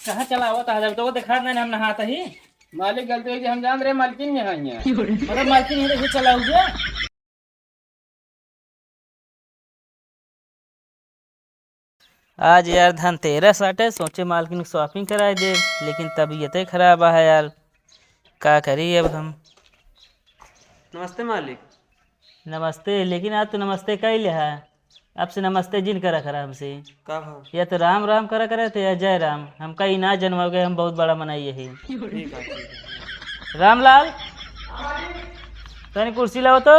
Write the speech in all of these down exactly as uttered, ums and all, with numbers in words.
कहाँ चला आवत है? जब तो वो दिखात नहीं, हम नहात ही। मालिक, गलती हुई, हम जान रहे मालकिन में है यहाँ। मतलब मालकिन ही देखो चला हुआ। आज यार धनतेरस आटे, सोचे मालकिन को shopping कराए दे, लेकिन तबीयते खराब है यार, का करी अब हम। नमस्ते मालिक। नमस्ते, लेकिन आज तो नमस्ते कइले है, अब से नमस्ते जिन करा करा हमसे। का भाव? या तो राम राम करा करे थे या जय राम, हमका ई ना जनवाओगे, हम बहुत बड़ा मनई ही। ठीक है, ठीक है। रामलाल, तनी कुर्सी लाओ तो।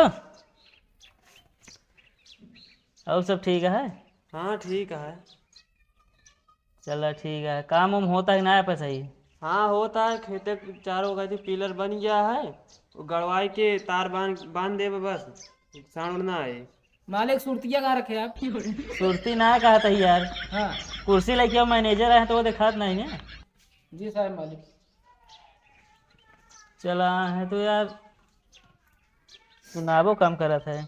और सब ठीक है? हाँ, ठीक है। चला ठीक है, काम वाम होता है कि ना पे सही? हाँ, होता है, खेते के चारों ओर पिलर बन गया है, वो गड़वाई के तार बांध, बांध देबे बस, साउंड ना आए। मालिक, सुरतिया कहाँ रखे आप? सुरती ना कहत ही यार। हाँ। कुर्सी लेके आओ, मैनेजर आए हैं तो वो दिखात नहीं ना। जी साहब, मालिक। चला है तो यार, सुनाबो काम करत है।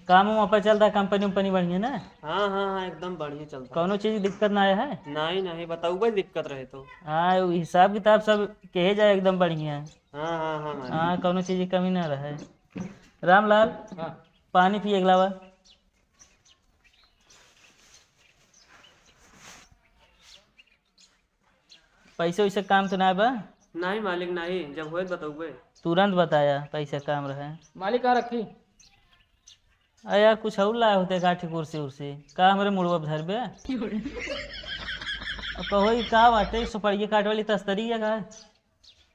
काम वाम अपन चलता है, कंपनी उम्पनी बढ़िया ना? हाँ, हाँ, हाँ, एकदम बढ़िया चलता है। कौनो चीज की दिक्कत ना आया है? नहीं, नहीं, बताऊबे दिक्कत रहे तो। हाँ, उ हिसाब किताब सब कहे जाए एकदम बढ़िया। हाँ, हाँ, हाँ, मालिक। हाँ, कौनो चीज की कमी ना रहे। रामलाल, हाँ। पानी पिए के लावा। पैसे वैसे काम तो ना बा? नहीं मालिक, नहीं, जब होए तो बतौबे। तुरंत बताया, पैसे काम रहे। मालिक, कहाँ रखी? अरे यार, कुछ और लाए होते, काठी कुर्सी उर्सी, का हमरे मुड़वा पे धरबे? अब कहो, ई का बाटे, सुपड़िया काट वाली तस्तरी है का?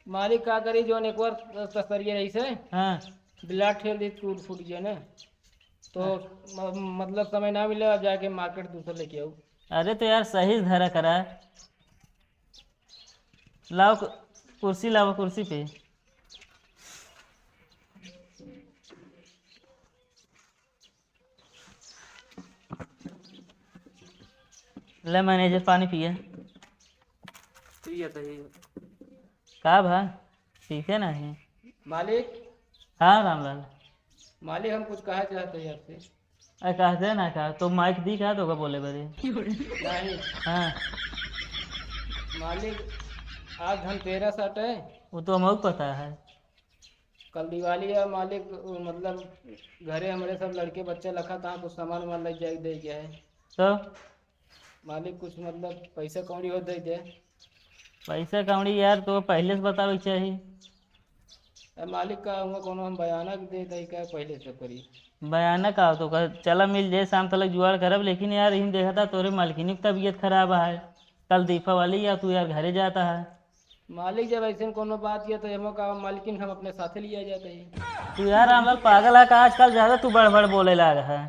मालिक, का करी, जौन एक बार तस्तरिया रही से, हाँ। बिलाट ठेल दी, टूट फूट गया ना, तो म-, मतलब समय ना मिले, अब जाके मार्केट दूसर लेके आऊ। अरे तो यार, सही से धरा करा। लाओ कु-, कुर्सी लाओ, कुर्सी पे। ले मैनेजर, पानी पिए। पिए तो ही। का भा? ठीक है ना है? मालिक। हाँ रामलाल। मालिक, हम कुछ कहा चाहते हैं आपसे। अरे कहते ना का, तो माइक दी का तो का बोले बरे? नहीं। हाँ। मालिक, आज धनतेरस आटे। वो तो हमको पता है। कल दिवाली है मालिक, मतलब घरे हमरे सब लड़के बच्चे लखा कहाँ कुछ सामान वामान लग जाए दे गया है। तो? मालिक कुछ मतलब पैसा कौड़ी हो दे दे। पैसा कौड़ी यार तो पहले से बतावे के चाही। अब मालिक का हुआ कोनो हम बयाना के दे दे का पहले से करी। बयाना का हो तो का चला मिल जाए शाम तलक जुगाड़ करब, लेकिन यार इम देखा था तोरे मालकिनी की तबीयत खराब है, कल दीपावली या तू यार घरे जाता है। मालिक, जब ऐसे कोनो बात किया तो एमो का मालकिन हम अपने साथे लिया जाते हैं। तू यार रामलाल पागल है का? आजकल ज्यादा तू बड़ बड़ बोले लाग है।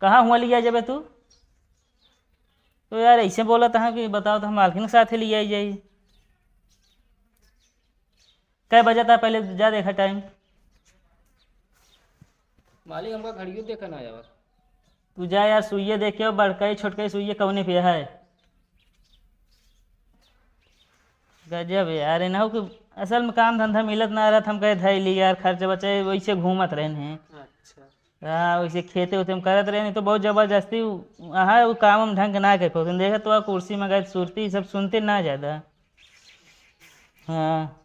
कहाँ हुआ लिया जाबे तू? तो यार ऐसे बोलत है कि बताओ तो हम मालकिन के साथे लिया जाई। कै बजे था पहले जा देखा टाइम। मालिक, हमका घड़ियो देखा ना आवा। तू जा यार, सुइया देखे हो, बड़कई छोटकई सुइया कौने पे है। गजब है यार, इनहू के असल में काम धंधा मिलत ना रहत, हम कहे धई ली यार, खर्च बचे वैसे घूमत रहन हैं। अच्छा। हाँ, वैसे खेते उते में करत रहन तो बहुत जबरदस्ती उ-, हाँ, वो काम हम ढंग के ना कर पाते। देखा तो कुर्सी में गए, सुरती सब सुनते ना ज्यादा। हाँ।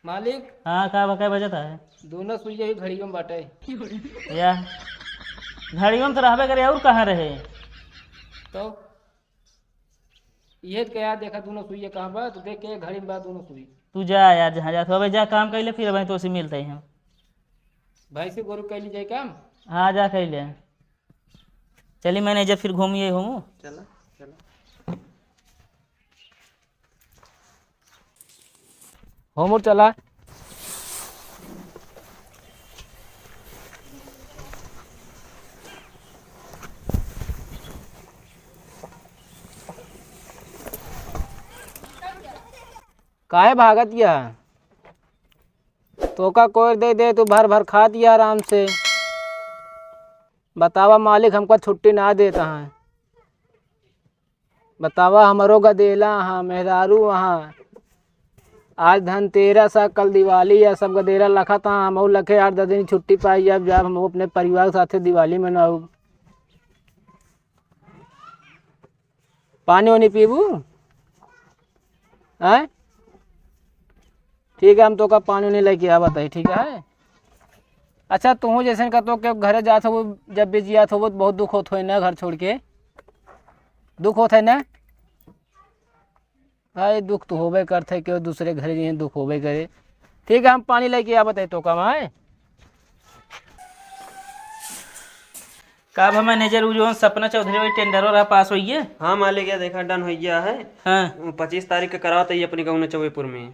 मालिक। हाँ, का बा, कै बजत है? दोनों सुइया ही घड़ियों में बाटे। या, घड़ियों में तो रहबे करे, और कहाँ रहे? तो इहे तो कहा, देखा दोनों सुइया कहाँ बा, तो देख के घड़ी में बा दोनों सुई। तू जा यार, जहाँ जात हो, अबे जा काम कर ले, फिर अबे तो उसे मिलते हैं हम। भैंसी गोरू कर ली जाए काम? हाँ, जा कर ले। चली मैनेजर, फिर घूमिए हो। चला, चला। हो मोर चला। काहे भागत या? तोका कोई दे दे, तू भर भर खात या आराम से। बतावा मालिक, हमका छुट्टी ना देत हैं। बतावा, हमरो गदेला हाँ, मेहरारू हाँ, आज धनतेरस है, कल दिवाली है, सब गदेरा लखत हैं, हमहू लखे आठ दस दिन छुट्टी पाई, अब जाब हम अपने परिवार के साथे दिवाली मनाउब। पानी वानी पीबू? हैं? ठीक है, हम तोका पानी वानी लेके आवत है, ठीक है? अच्छा, तू जैसे का तो के घरे जात हो, जब भी जियात हो, बहुत दुख होत होई ना घर छोड़ के, दुख होत है ना? भाई, दुख तो होबे करत है, केहू दूसरे घरे जइहें, दुख होबे करे। ठीक है, हम पानी लेके आवत है तोका, हैं? का भा मैनेजर, उ जौन सपना चौधरी वाली टेंडर वाला पास होइए? हाँ मालिक, या देखा, डन होइ गया है। हाँ। पच्चीस तारीख के करावत है अपने गाँव नचौबेपुर में।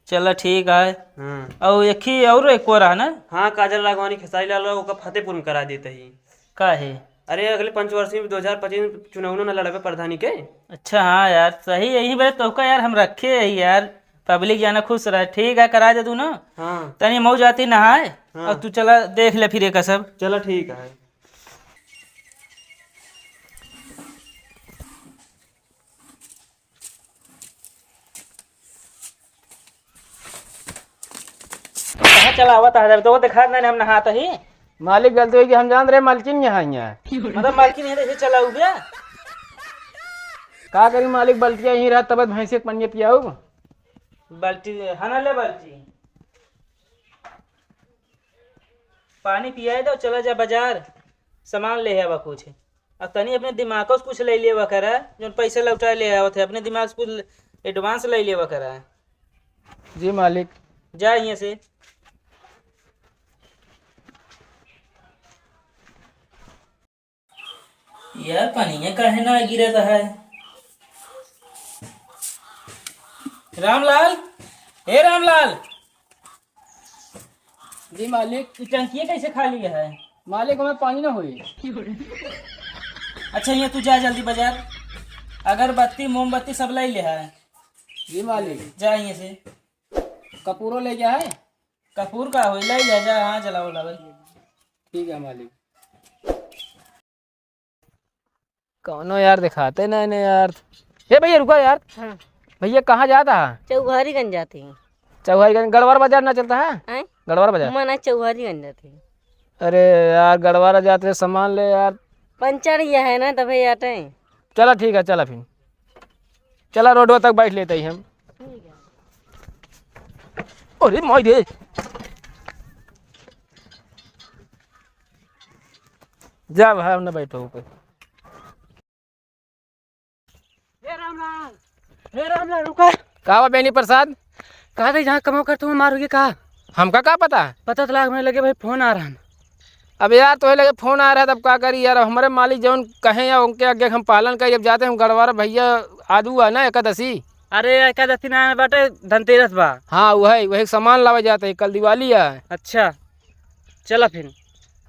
चला ठीक है। हाँ। और एक ही और एक को रहा ना? हाँ, काजल राघवानी खेसारी लाल, ओका फतेहपुर में करा देते ही। का है? अरे, अगले पंचवर्षीय में दो हजार पच्चीस में चुनाव ना लड़बे प्रधानी के। अच्छा, हाँ यार, सही, यही बरे तोहका यार हम रखे है यार, पब्लिक जाना खुश रहे। ठीक है, करा दे तू ना। हाँ। तनी मऊ जाती नहाए, हाँ। और तू चला देख ले फिर एक सब। चला ठीक है। कहाँ चला आवत है? जब तो वो दिखात नहीं, हम नहात ही। मालिक, गलती हुई कि हम जान रहे मालकिन यहाँ ही है। मतलब मालकिन यहाँ से चला हो गया? का करी मालिक, बल्टिया यहीं रहा, तब भैंसे के पनिया पियाऊ। बाल्टी, हाँ ना ले बाल्टी। पानी पियाए दो, चला जा बाजार, सामान ले आवा कुछ। अब तनी अपने दिमाग से कुछ ले लेवा करा, जौन पैसा लौटा ले आवत है, अपने दिमाग से कुछ advance ले लेवा करा। जी मालिक। जा यहाँ से। यार, पनिया काहे ना गिरत है? रामलाल, ए रामलाल। जी मालिक। ई टंकिया कैसे खाली है? मालिक, हमें पानी ना होई। अच्छा, ये तू जा जल्दी बाजार, अगरबत्ती, मोमबत्ती सब ले ले है। जी मालिक। जा यहाँ से। कपूरो ले गया है? कपूर का होई, ले ले जा, हाँ, जलाओ, लावे। ठीक है मालिक। कौनो यार दिखाते नहीं ने यार। ए भैया रुका यार। हाँ। भैया कहाँ जाता है? चौहरीगंज जाते हैं। चौहरीगंज गड़वार बाजार ना चलता है? हैं? गड़वार बाजार। मना चौहरीगंज जाते हैं। अरे यार गड़वार जाते हैं, सामान ले यार। पंचर ये है ना तबे आटे। चला ठीक है, चला फिर। चला रोडवा तक बैठ लेते ही हम। अरे माई रे। जा भाई, हम ना बैठो ऊपर। हे रामलाल, हे रामलाल, रुका। का बा बेनी प्रसाद? कहा थे जहाँ कमाओ करते हुए मारोगे का? हमका का पता? पता तो लाग, हमें लगे भाई फोन आ रहा है। अब यार तोहे लगे फोन आ रहा है, तब का करी यार, हमरे मालिक जौन कहे या उनके आगे हम पालन करी। अब जाते हम गड़वार भैया आजू है ना एकादशी। अरे एकादशी ना बाटे, धनतेरस बा। हाँ वही, वही सामान लावे जाते हैं, कल दिवाली है। अच्छा चला फिर।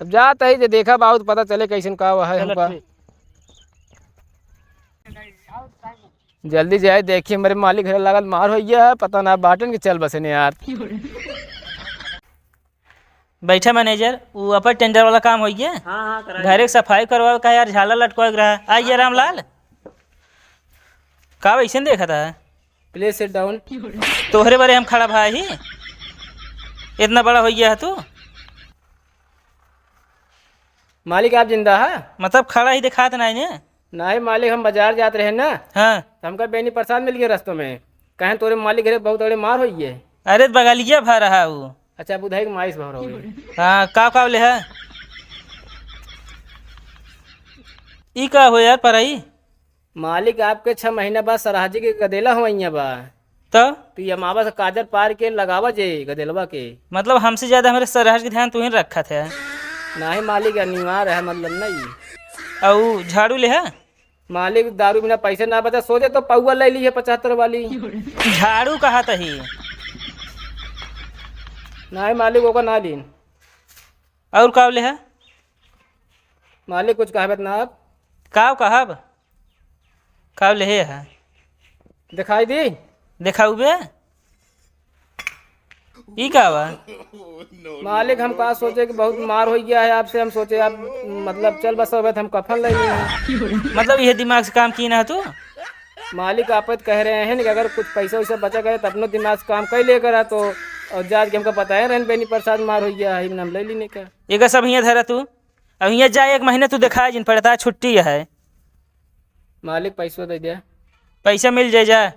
अब जात है जे देखा बाबू तो पता चले कैसन का हुआ है चला हमका। ठीक। जल्दी जाए देखिए, मेरे मालिक घरे लागल मार हो गया है, पता ना बाटन के चल बसे ने यार। बैठा मैनेजर, वो अपर टेंडर वाला काम हो गया? हाँ, हाँ, करा घरे दिया। के सफाई करवावे का यार, झाला लटकवावे के रहा। आइए हाँ, रामलाल। का वैसे देखा था? Please sit down। तोहरे बारे हम खड़ा भाई, इतना बड़ा हो गया है तू। मालिक आप जिंदा है? मतलब खड़ा ही दिखात नहीं ने। नहीं मालिक, हम बाजार जात रहे ना। हाँ। तो हमका बेनी प्रसाद मिल गया रस्तों में, कहें तोरे मालिक घरे बहुत बड़े मार होई है। अरे बगलिया भा रहा वो। अच्छा बुधाई के माइस भर हो गई। हाँ, का का ले है? ई का हो यार पराई? मालिक आपके छह महीना बाद सरहजी के गदेला होइया बा। तो? तू ये अमावस काजर पार के लगावा जे गदेलवा के। मतलब हमसे ज्यादा हमरे सरहज के ध्यान तू ही रखत है। नाही मालिक, अनिवार्य है, मतलब नहीं। अउ झाड़ू ले है? मालिक दारू बिना पैसे ना बचा, सोचे तो पौवा ले ली है पचहत्तर वाली। झाड़ू कहा तही? नाही मालिक, ओका ना लीन। और का ले है? मालिक कुछ कहबत ना आप? का कहब? का लेहे है? दिखाई दी? दिखाऊ बे। ई का बा? मालिक, हम का सोचे कि बहुत मार हो गया है आपसे, हम सोचे आप, मतलब, चल बस, अब हम कफन ले लिए हैं। मतलब, ये दिमाग से काम की ना तू? मालिक आपत कह रहे हैं कि अगर कुछ पैसा वैसा बचा करे तो अपनो दिमाग से काम कर लिया करा तो। और जात के हमका बताए रहन बेनी प्रसाद मार हो गया है, नाम ले लेने का। ये का सब हियाँ धरा तू, अब हियाँ जा, एक महीने तू दिखाए जिन पड़ता, छुट्टी है। मालिक पैसो दे दे। पैसा मिल जाए, जा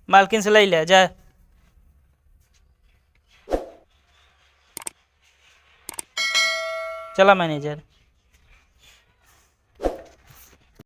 मालकिन से ले ले जा। चला मैनेजर।